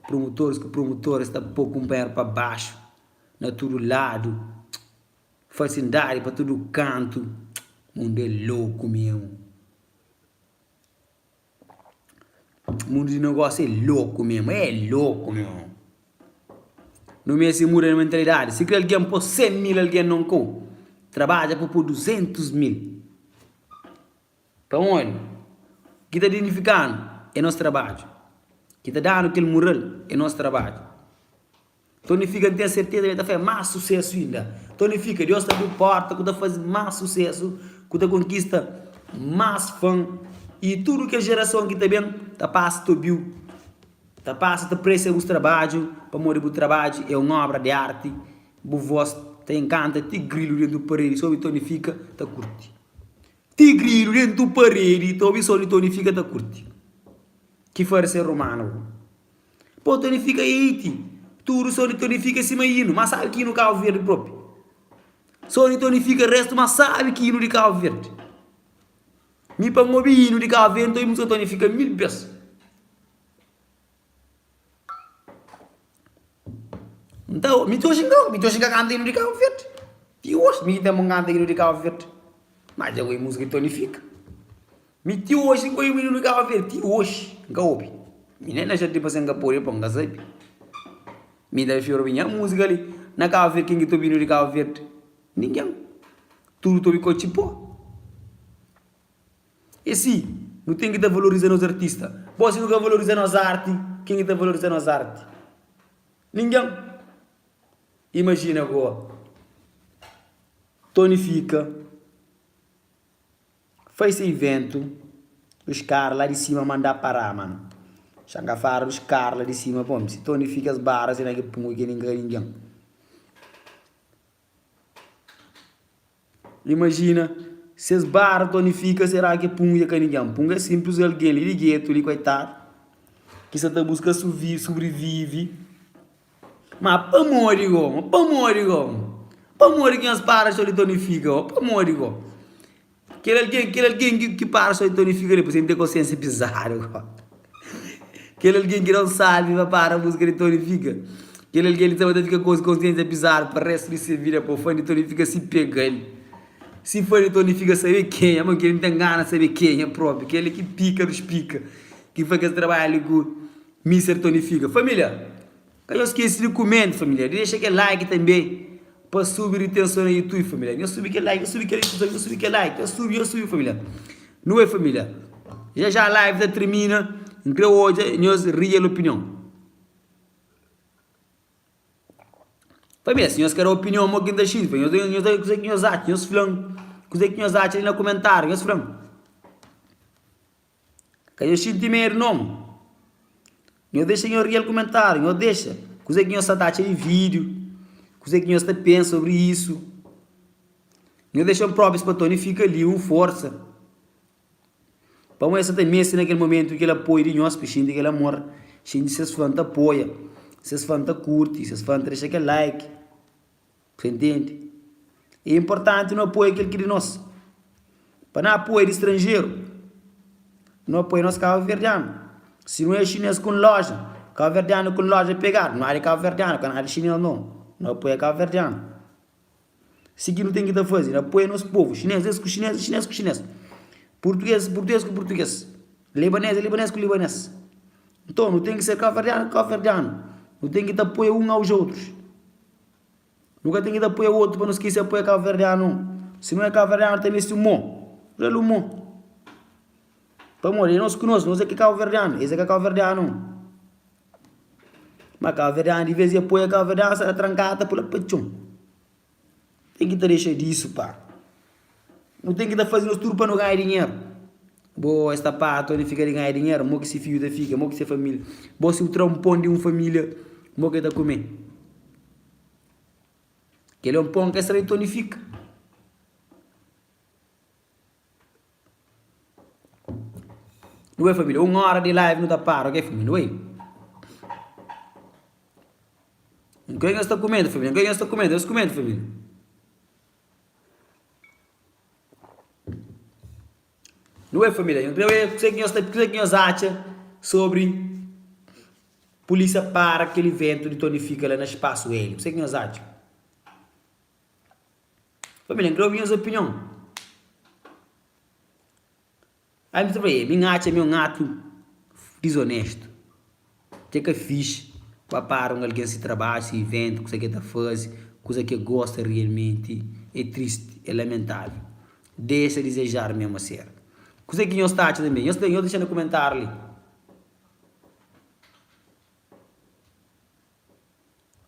Promotoris ku promotoras ta poi kunpanheru pa baxu na tudu ladu. Falsindadi pa tudu kantu. Mundu é loku mesmu. Mundu di negósiu é loku mesmu, é loku mesmu. Nu meste muda di mentalidadi. Si kre algen pô 100 mil algen na un kau, trabadja pa pô 200 mil. Pamodi? Ki ta identifika-nu é nos trabadju. Ki ta da-nu kel mural é nos trabadju. Tony Fika N ten serteza ma el ta faze más susésu inda. Tony Fika, Deus ta abri pórta ku ta faze más susésu, ku ta konkista más fan i tudu kel jerason ki ta ben ta pasa ta obi-u, ta pasa ta presia bus trabadju pamodi bu trabadju é un óbra di arti, bu vós ta inkanta ti grilu dentu paredi, so obi Tony Fika ta kurti. Ti grilu dentu paredi ta obi so di Tony Fika ta kurti. Ki fari ser rumanu bu. Po Tony Fika eiti Tudu so di Tony Fika é sima inu Más sabi ki inu Cabo Verde propi So di Tony Fika restu más sabi ki inu di Cabo Verde Mi pa N obi inu di Cabo Verde N ta obi musika Tony Fika mil bes N ta Mi ti oxi N ka Mi ti oxi N ka kanta inu di Cabo Verde Ti oxi mi ki ten pa N kanta inu di Cabo Verde Ma dja obi musika di Tony Fika. Mi ti oxi N ka obi inu di Cabo Verde, ti oxi N ka obi. Mi nen na jardim pa se N ka pode pa N ka sabe. Mi ta prefiro obi nha musika li na Cabo Verde, ken ki ta obi inu di Cabo Verde? Ningen. Tudu ta obi kotxi-pó. E si, nu ten ki ta valoriza nos artista. Bo si nu ka valoriza nos arti, ken ki ta valoriza nos arti? Ningen. Imajina go, Tony Fika. Fai se iventu Os kara la di sima manda pará mano Xanga fara dos kara la di sima pô Si Tony fika es bara sena ki pungu ki ningen ka ningen Imajina se es bara Tony fika sera ki pungu dja ka ningen Pungu é simplis algen li di getu li koitadu Ki sa ta buska subrivivi Ma pamodi go ma pamodi go pamodi ki nhos para so di Tony Fika go pamodi go kel algen kel algen ki ki para so di Tony Fika dipus el ten konsiensia pizadu go kel algen ki da un salvi pa para musika di Tony Fika kel algen li ta fika ku konsiensia pizadu pa restu di se vida po fan di Tony Fika si pega-l si fan di Tony Fika sabe kenha ma kel li ten gana sabe kenha propi kel li ki pika dos pika ki fai kes trabadju li ku Mister Tony Fika Família, ka nhos skese di kumenta família, di dexa kel like tanbe pa subi ritenson na youtube família, nhos subi kel like, nhos subi kel like, nhos subi kel like, nhos subi, nhos subi família. Nu bai família, já já live ta termina, N kre odja nhos real opinion. Família, si nhos ka da opinion mo ki N ta xinti, nhos da nhos da kuzê ki nhos atxa, nhos fla-m kuzê ki nhos atxa li na kumentáriu, nhos fla-m. Ka nhos xinti medu non. Nhos dexa nhos real kumentáriu, nhos dexa kuzê ki nhos sa ta atxa di vídiu, kuzê ki nhos ta pensa sobri isu. Nhos dexa un própis pa Tony fika li, un forsa. Pamodi el sa ta meste na kel momentu kel apoiu di nhos pa xinti kel amor, xinti ses fan ta apoia, ses fan ta kurti, ses fan ta dexa kel like. Sa intende? É inportanti nu apoia kel ki di nos. Pa nu apoia di stranjeru, nu apoia nos kabuverdianu. Si nu é xinês ku un loja, kabuverdianu ku un loja pegadu, nu a di kabuverdianu, ka nu a di xinês no. Nu apoia kabuverdianu. Si ki nu ten ki ta faze, nu apoia nos povu, xinês es ku xinês, xinês ku xinês, purtugês, purtugês ku purtugês, libanês é libanês ku libanês. Nton, nu ten ki ser kabuverdianu ku kabuverdianu. Nu ten ki ta apoia un aos otrus. Nu ka ten ki ta apoia otu pa nu skese apoia kabuverdianu. Si nu é kabuverdianu ta meste un mô, da-l un mô. Pamodi é nos ku nos, nos é ki kabuverdianu, es é ka kabuverdianu. Ma kabuverdianu di vez di apoia kabuverdianu sta ta trankadu ta pula pa txon. Ten ki ta dexa disu pa. Nu ten ki ta faze nos tudu pa nu ganha dinheru. Bo es ta para Tony fika di ganha dinheru, mo ki si fidju ta fika, mo ki se familia. Bo si bu tra un pon di un familia, mo ki el ta kume? Kel é un pon ki es tra di Tony fika. Nu bai familia, un ora di live nu ta para, ok familia? Nu bai. N kre nhos ta kumenta familia, n kre nhos ta kumenta, nhos kumenta familia. Nu bai familia, N kre obi kuzê ki nhos ta kuzê ki nhos atxa sobri pulísia para kel iventu di Tony Fika la na Spasu Hélio. Kuzê ki nhos atxa? Família, N kre obi nhos opinion. Ami ta fla, e mi N atxa ma é un atu dizonestu. Dja ka fixi pa para un algen si trabadju, si iventu, kuza ki el ta faze, kuza ki el gosta rialmenti. É tristi, é lamentável. Dexa dizejar mesmu aser. Kuze ki nhos ta atxa tanbe? Nhos nhos dexa na kumentáriu li.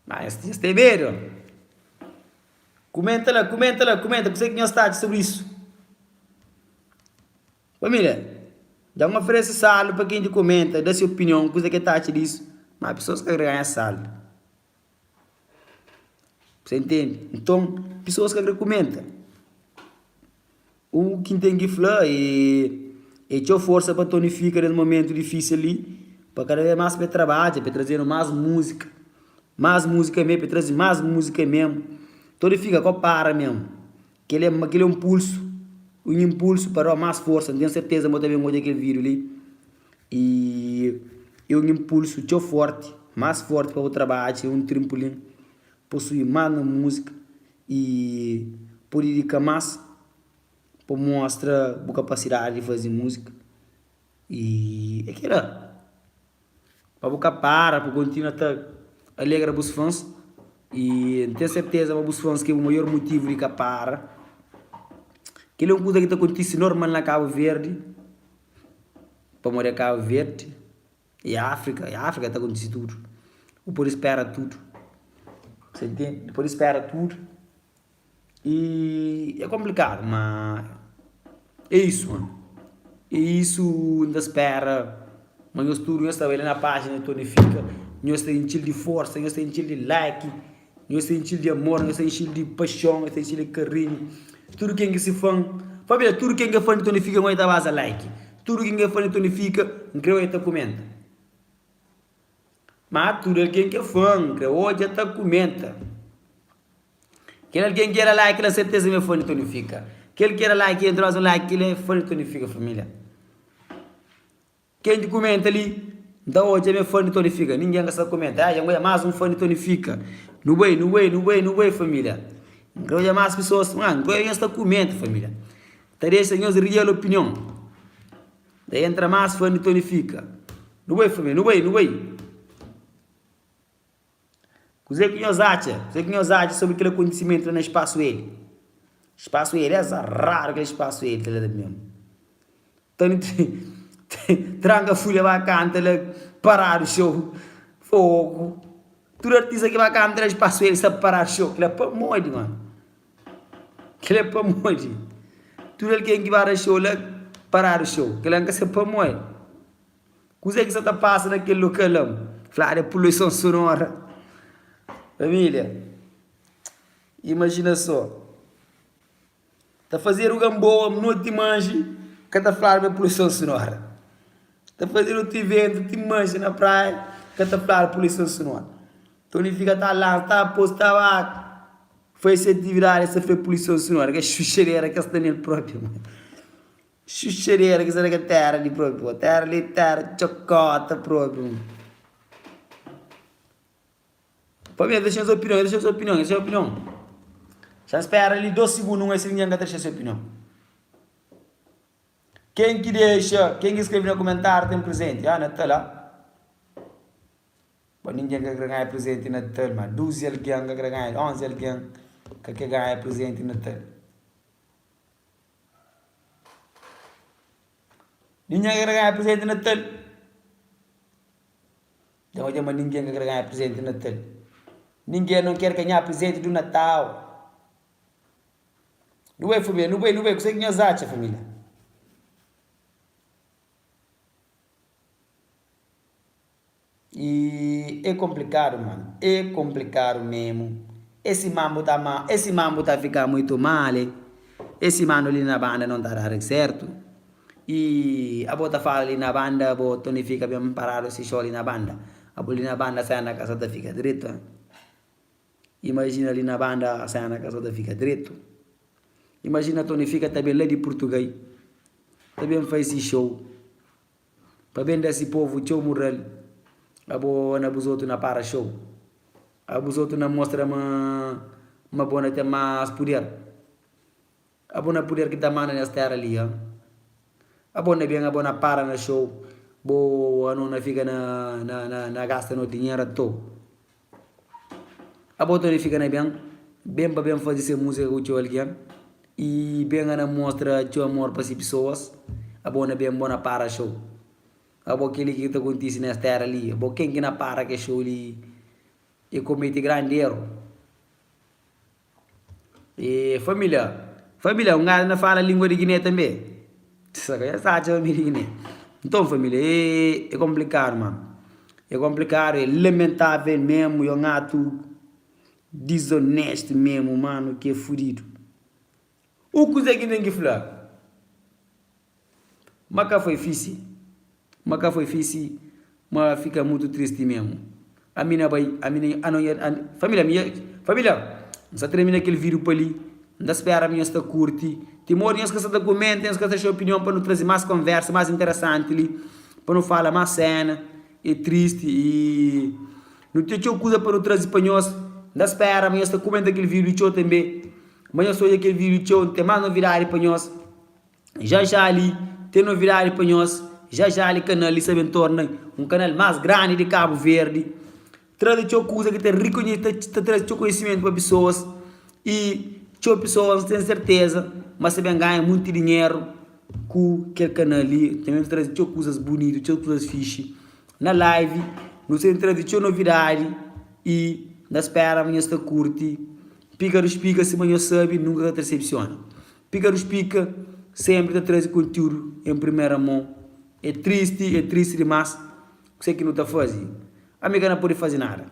Ma nhos nhos ten medu? Kumenta la, kumenta la, kumenta kuze ki nhos ta atxa sobri isu. Família, dja N oferese saldu pa ken ki kumenta, da se opinion, kuze ki el ta atxa disu, ma pesoas ka kre ganha saldu. Você entende? Nton, pesoas ka kre kumenta. U ki N ten ki fla é é txeu forsa pa Tony Fika nes momentu difísil li, pa kada bes más pa el trabadja, pa el traze-nu más múzika, más múzika mê, pa el traze más múzika mésmu. Tony Fika ka para mésmu, kel-li é kel-li é un pulsu, un inpulsu pa da-u más forsa. N ten serteza ma bu ta ben odja kel vídiu li i é un inpulsu txeu fórti, más fórti pa bu trabadja, é un trinpulin pa bu subi más na múzika. I bu didika más pa mostra bu kapasidadi di faze múzika i é kila. Pa bu ka para, pa bu kontinua ta alegra bus fãs i N ten serteza ma bus fãs ki é bu maior mutivu di ka para. Kel-li é un kuza ki ta kontise normal na Kabu Verdi, pamodi é Kabu Verdi. E Áfrika, e Áfrika ta kontise tudu. Bu pode spera tudu. Você entende? Bu pode spera tudu. E é komplikadu, ma é isu, mano. É isu, N ta spera ma nhos tudu nhos ta bai la na pájina di Tony Fika, nhos ta intxi-l di forsa, nhos ta intxi-l di like. Nhos ta intxi-l di amor, nhos ta intxi-l di paxon, nhos ta intxi-l di karinhu. Tudu ken ki si fan, pabia tudu ken ki é fan di Tony Fika N oi ta baza like. Tudu ken ki é fan di Tony Fika N kre oi ta kumenta. Ma tudu algen ki é fan N kre odja ta kumenta. Kel algen ki da like la serteza ma é fan di Tony Fika. Kel ki da like entra baza un like kel é fan di Tony Fika familia. Ken ki kumenta li N ta odja ma é fã di Tony Fika Ningen ka sta kumenta Ah dja N odja más un fã di Tony Fika Nu bai, nu bai, nu bai, nu bai família N kre odja más pesoas Ma N kre odja nhos ta kumenta família Ta dexa nhos real opinion Ta entra más fã di Tony Fika Nu bai família, nu bai, nu bai Kuzê ki nhos atxa? Kuzê ki nhos atxa sobri kel akontisimentu la na Spasu L? Spasu L, é radu kel Spasu L la mésmu. Tony tranka fulha ba kanta la paradu xou. Fogu! Tudu artista ki ba kanta na Spasu L sta paradu xou. Kel-la é pamodi, mano? Kel-la é pamodi? Tudu algen ki ba da xou la paradu xou. Kel-la N ka sabe pamodi. Kuzê ki sa ta pasa na kel lokal la? Fladu é poluison sonora. Família, imajina sô, ta fazedu ganboa noti manxe, ka ta fladu ma é poluison sonora. Ta fazedu otu iventu ti manxe na praia, ka ta fladu poluison sonora. Tony fika ta lansa, ta posta, ta ba fase se atividadi, es ta fla é poluison sonora. Kes xuxadera ki es sta nel propi. Xuxadera ki sta na kel tera li propi bo. Tera li tera txokota propi. Pabia dexa nhos opinion, dexa nhos opinion, dexa nhos opinion. Xa spera li 2 sigundu un si ningen ka ta dexa se opinion. Ken ki dexa, ken ki skrebe na kumentariu ten prezenti. Ah Natal ah. Bo ningen ka kre ganha prezenti Natal ma 12 algen ka kre ganha, 11 algen ka kre ganha prezenti Natal. Ningen ka kre ganha prezenti Natal. Dja odja ma ningen ka kre ganha prezenti Natal. Ningen não quer ganhar presente do Natal. Nu bai família, nu bai, nu bai. Kuzê ki nhos atxa família? E é complicado mano, é complicado mesmo Esse mambo tá ma, esse mambo tá ficar muito mal Esse mano li na banda não tá dar certo E abo ta fala li na banda abo Tony Fika bem parado esse show li na banda Abo li na banda cena ka sa ta fica dreto Imagina li na banda cena ka sa ta fica dreto Imagina Tony Fika ta bem la di Portugal Ta bem faz esse show Pa ben da si povu txeu mural Abo na bus otu na para xou Abo bus otu na mostra ma ma bo na ten más puder. Abo na puder ki ta manda nes tera li ha. Abo na ben abo na para na show bo ano na fika na na na gasta no dinheru a toa. Abo ta fika na ben ben pa ben fazi se musika ku txeu algen i ben na mostra txeu amor pa se pesoas abo na ben bo na para show. Abo keli ki ta kontisi nes tera li abo ken ki na para kes show li e kometi grandi eru. E família, família, un gajo na fala língua di Guiné tanbê. Sa ka sa atxa família di Guiné. Nton família, é é konplikadu mano. É konplikadu, é lamentável mesmu, é un atu dizonestu mesmu mano, ki é fudidu. U kuzê ki N ten ki fla? Ma ka foi fisi Ma ka foi fisi Ma fika mutu tristi memu Ami na bai Ami na ano nha Família mi Família N sa termina kel vídiu pa li N ta spera ma nhos ta kurti Timodi nhos ka sa ta kumenta Nhos ka ta dexa opinion pa nu traze más konversa más interesanti li Pa nu fala más sena É tristi i Nu ten txeu kuza pa nu traze pa nhos N ta spera ma nhos ta kumenta kel vídiu txeu tanbe Ma nhos ta odja kel vídiu txeu N ten más novidadi pa nhos. Já já li ten novidadi pa nhos, já já li kanal li sa ben torna un kanal mas grandi di Kabu Verdi, traze txeu kuza ki ta rikonhe ta traze txeu konhisimentu pa pesoas i txeu pesoas ten serteza ma sa ben ganha munti dinheru ku kel kanal li, ta ben traze txeu kuzas bunitu, txeu kuzas fixi na live nu sa ben traze txeu novidadi i na spera ma nhos ta kurti pika dus pika sima nhos sabi nunka ka ta disepsiona. Píkarus Pika sénpri ta traze kontiúdu en primera mon. É tristi, é tristi dimás. Kusé ki nu ta faze? Ami ka na pode faze nada.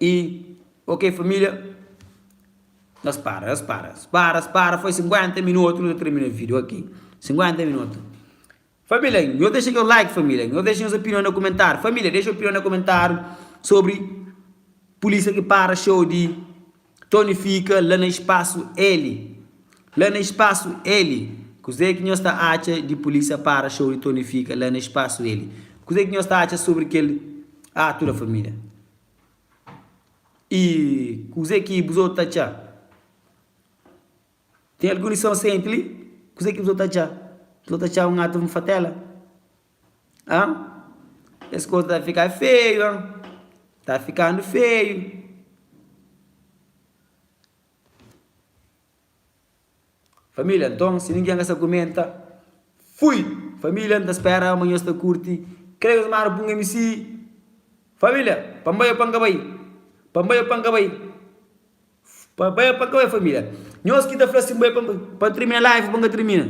I, ok família, nhos para, nhos para, para, para, foi 50 minutu nu ta termina vídiu, ok, 50 minutu. Família, nhos dexa nhos like família, nhos dexa nhos opinion na kumentáriu. Família, dexa opinion na kumentáriu sobri pulísia ki para show di Tony Fika la na Espaço L. La na Espaço L. Kuzê ki nhos ta atxa di pulísia para show di Tony Fika la na Espaço L? Kuzê ki nhos ta atxa sobri kel atu la família? I kuzê ki bus otu ta atxa? Ten algun lison senti li? Kuzê ki bu ta atxa? Bu ta atxa un atu fatela? Hã? Es koza ta fika feiu, hã? Ta fikandu feiu. Família, nton, si ningen ka sta kumenta, fui! Família, N ta spera ma nhos ta kurti. Krê nhos manda pa un MC. Família, pa N bai ô pa N ka bai? Pa N bai ô pa N ka bai? Pa bai ô pa ka bai família? Nhos ki ta fla si N bai pa pa N trimina live ô pa N ka trimina?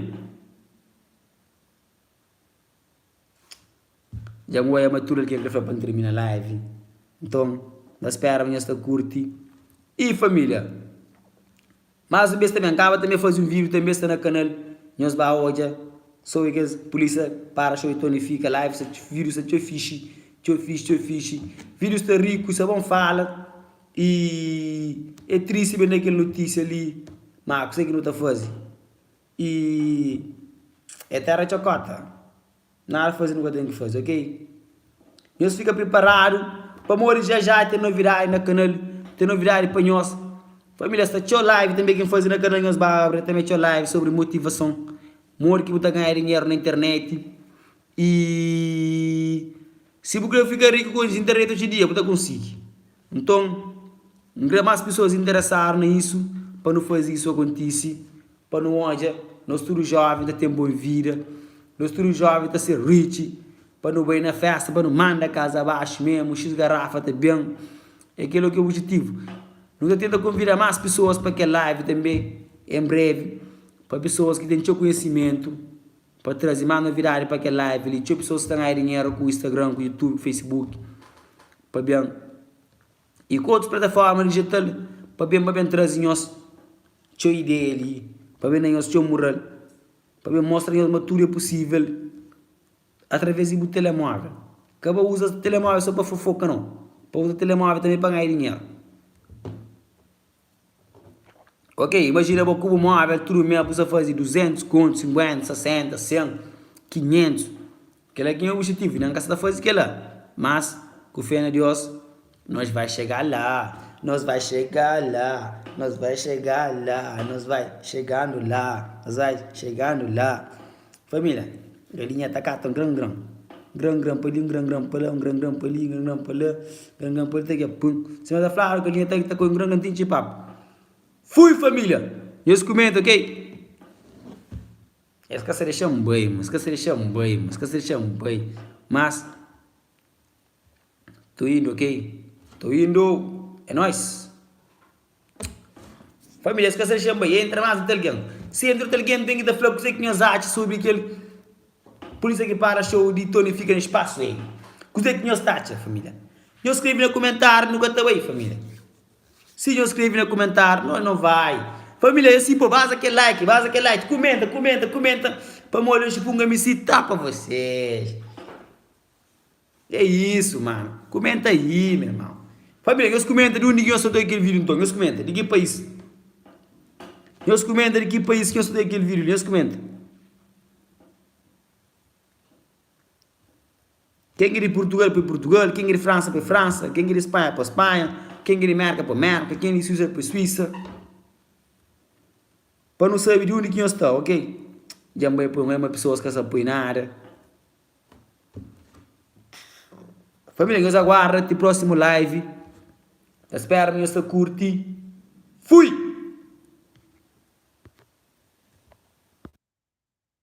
Dja N oia ma tudu algen krê fla pa N trimina live. Nton, N ta spera ma nhos ta kurti. I família, más un bês tanbê N kaba tanbê faze un vídiu tanbê sta na kanal, nhos ba odja sobri kes pulísia para xou di Tony Fika live sta vídiu sta txeu fixi, txeu fixi, txeu fixi. Vídiu sta riku, sta bon fala. I é tristi ben da kel notísia li, má kuzê ki nu ta faze? I é téra txokóta, nada faze nu ka ten ki faze, ok? Nhos fika priparadu pamodi já já ten novidadi na kanal, ten novidadi pa nhos. Família, sta txeu live tanbê ki N faze na kanal, nhos ba abri tanbê txeu live sobri motivason, modi ki bu ta ganha dinheru na internet i si bu krê fika riku ku internet oji dia bu ta konsigi. Nton, N krê más pesoas interesadu na isu pa nu faze isu akontise, pa nu odja nos tudu jóven ta ten bon vida, nos tudu jóven ta ser rich, pa nu bai na fésta, pa nu manda kaza baxu mésmu, xis garafa ta ben. É kel-la ki é obijetivu. Nu ta tenta konvida más pesoas pa kel live tanbê, en brevi, pa pesoas ki ten txeu konhisimentu, pa traze más novidadi pa kel live li. Txeu pesoas sta ganha dinheru ku Instagram, ku YouTube, ku Facebook. Pa ben i ku otus plataforma dijital pa ben pa ben traze nhos txeu ideia li pa ben da nhos txeu mural pa ben mostra nhos ma tudu é pusível atraves di bu telemóvel ka ba uza telemóvel so pa fofoka nau pa uza telemóvel tanbe pa ganha dinheru ok imajina bo ku bu móvel tudu mês bu sta faze 200 kontu 50 60 100 500 Kela ki nha objetivu, nen ka sa ta fazi kela, mas ku fé na Dios nos vai chega la. Nos vai chegar lá, nos vai chegar lá, nos vai chegando lá, nos vai chegando lá. Família, galinha ta kata un gran gran, gran gran pa li, un gran gran pa la, un gran gran pa li, un gran gran pa la, gran gran pa li, ta ke pum. Sima ta fladu galinha ta ta koi un gran gran ti intxi papu. Fui família! Nhos kumenta ok? Es ka sa dexa-m bai, es ka sa dexa-m bai, es ka sa dexa-m bai, mas. Tô indo ok Tô indo É nóis Família es ka sa dexa-m bai Entra más otu algen Si entra otu algen ten ki ta fla kuzê ki nhos atxa sobri kel Pulísia ki para xou di Tony Fika na spasu ei Kuzê ki nhos ta atxa família Nhos skrebe na kumentáriu nu ka ta bai família Si nhos skrebe na kumentáriu nós no vai Família é si pô baza kel like baza kel like Kumenta kumenta kumenta Pamodi oxi punga mi si ta pa vosês. É isso mano, kumenta aí meu irmão. Família, nhos kumenta di undi ki nhos ta odja kel vídeo nton, nhos kumenta di ki país. Nhos kumenta di ki país ki nhos ta odja kel vídeo li, nhos kumenta. Ken ki di Purtugal poi Purtugal, ken ki di Fransa poi Fransa, ken ki di Spanha poi Spanha, ken ki di Merka poi Merka, ken di Suísa poi Suísa. Pa nu sabe di undi ki nhos sta, ok? Dja N bai poi un ma pesoas ka sa poi nada. Família nhos aguarda ti prósimu live. Ta spera ma nhos ta kurti. Fui!